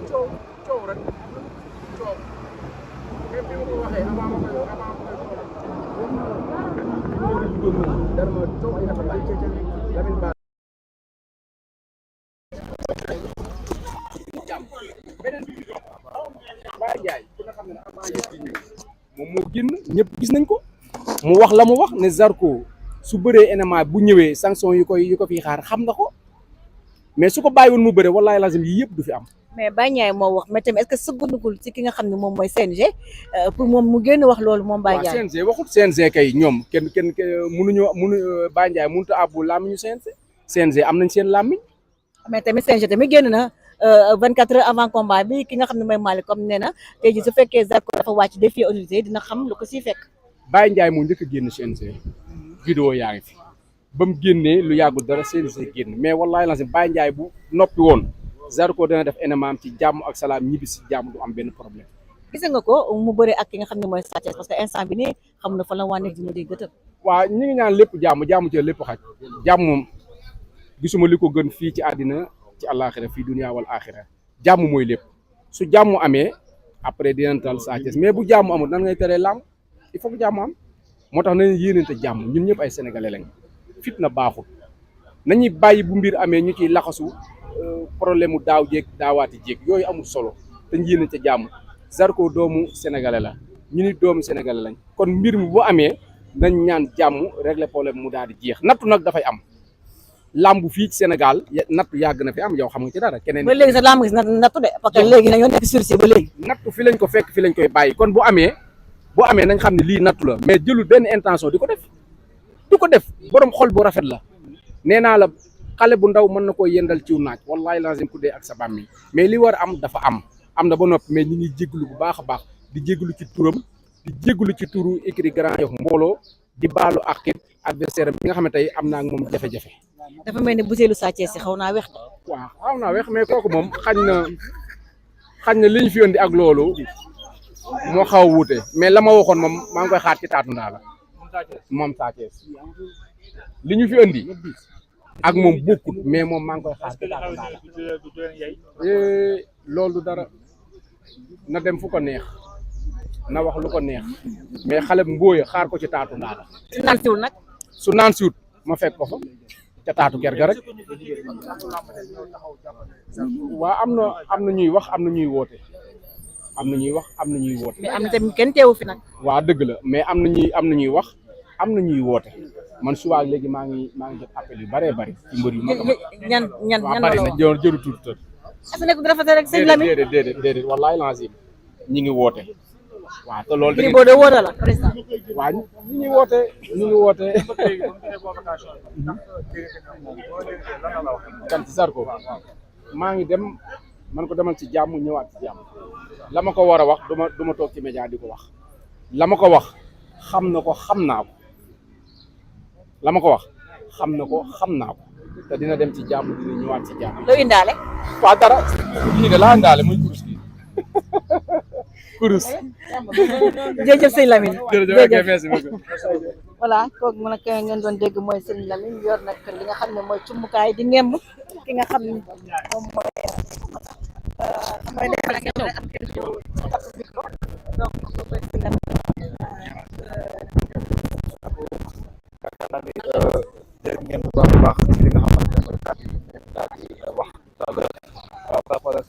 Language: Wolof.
coow rek coow même bi ma ko waxee avant ma koy dara ma coow ay rafet Lamine Ba beneen bi Baye Ndiaye ku nga xam ne avant yëpp di ñëw moom moo génn ñëpp gis nañ ko mu wax la mu wax ne Zarko su bëree MMA bu ñëwee sanction yu ko fiy xaar xam na ko mais su ko bàyyiwoon mu bëre wallahi lazim yi yëpp du fi am. mais Baye Ndiaye moo wax mais tamit est-ce que sëggandugul ci ki nga xam ne moom mooy CNG pour moom mu génn wax loolu moom Baye Ndiaye. waaw CNG waxut CNG kay ñoom kenn mënuñu Baye Ndiaye mënut a àbbu làmmiñu CNG am nañ seen làmmiñ. mais tamit CNG tamit génn na 24 heures avant combat bi ki nga xam ne mooy Malick comme nee na tey jii su fekkee Zarko dafa wàcc défier autorité dina xam lu ko siy fekk. Baye Ndiaye moo njëkk a génn CNG. vidéo yaa ngi fi ba mu génnee lu yàggul dara CNG génn mais wallahi lazim Baye Ndiaye bu noppi woon Zarko dana def MMA am ci jàmm ak salaam ñibbi si jàmm du am benn problème. gis nga ko mu bëre ak ki nga xam ne mooy Sa Thiès parce que instant bi nii xam na fa la waa nekk di ma dégg gëtëm. waaw ñu ngi ñaan lépp jàmm ci lépp xaj jàmm moom gisuma li ko gën fii ci àddina ci àllaaxira fii dunya wal aaxira jàmm mooy lépp su jàmm amee après dinañ tal Sa Thiès mais bu jàmm amul nan ngay teree làmb il faut que jàmm am moo tax nañu yéenante jàmm ñun ñëpp ay sénégalais lañ fitna baaxul nañuy bàyyi bu mbir amee ñu ciy laxasu problème mu daaw jéeg daawaati jéeg yooyu amul solo te ñu yéenante jàmm Zarko doomu sénégalais la ñu ni doomu sénégalais lañ kon mbir mi bu amee nañ ñaan jàmm régler problème mu daal di jeex nattu nag dafay am làmb fii ci Sénégal nattu yàgg na fi am yow xam nga ci dara keneen ba léegi sax làmb gis nattu de parce que léegi nañoo nekk sursis ba léegi nattu fi lañ ko fekk fi lañ koy bàyyi kon bu amee nañ xam ne lii nattu la mais jëlul benn intention di ko def borom xol bu rafet la nee naa la xale bu ndaw mën na koo yendal ciw naaj wallahi lazim ku dee ak sa bàmmi mais li war a am dafa am na ba noppi mais ñi ngi jégalu bu baax a baax di jégalu ci turam di jégalu ci turu écrit Grand Yoff mbooloo di baalu ak adversaire bi nga xam ne tey am naa ak moom jafe-jafe. dafa mel ni butéelu Sa Thiès si xaw naa weex. waaw xaw naa weex mais kooku moom xañ na li ñu fi indi ak loolu moo xaw a wuute mais la ma waxoon moom maa ngi koy xaar ci taatu ndaa la moom Sa Thiès li ñu fi indi ak moom bokkut mais moom maa ngi koy xaar ci taatu ndaa la loolu dara na dem fu ko neex na wax lu ko neex mais xale bu mbooya xaar ko ci taatu ndaa la. su naan siwul nag. su naan siwut ma fekk ko fa ca taatu ker ga rek waaw am na ñuy wax am na ñuy woote. mais am na tamit kenn teewu fi nag. waaw dëgg la mais am na ñuy wax am na ñuy woote man suba léegi maa ngi jot appel yu bëree bëri ci mbër yu mag ñan bëri na jëru tuuti tër est-ce que nekk dafa rek sëñ Lamine déedéet wallahi lazim ñi ngi woote waaw te loolu dañuy boo de woote la président waaw ñi ngi woote kan ci Zarko maa ngi dem man ko demal ci jàmm ñëwaat ci jàmm la ma ko war a wax du ma toog ci média di ko wax la ma ko wax xam na ko xam naa ko la ma ko wax xam na ko xam naa ko te dina dem ci jàmm dina ñëwaat ci jàmm. loo indaale. waaw dara lii de laa indaale muy kurus gi kurus. jërëjëf sëñ Lamine. jërëjëf merci beaucoup. voilà kooku mu nag ngeen doon dégg mooy sëñ Lamine yor nag li nga xam ne mooy cumbukaay di ngemb ki nga xam ne moom mooy dégg ngeen bu baax a baax ci li nga xamante ne mooy kàddu yi daal di wax par rapport ak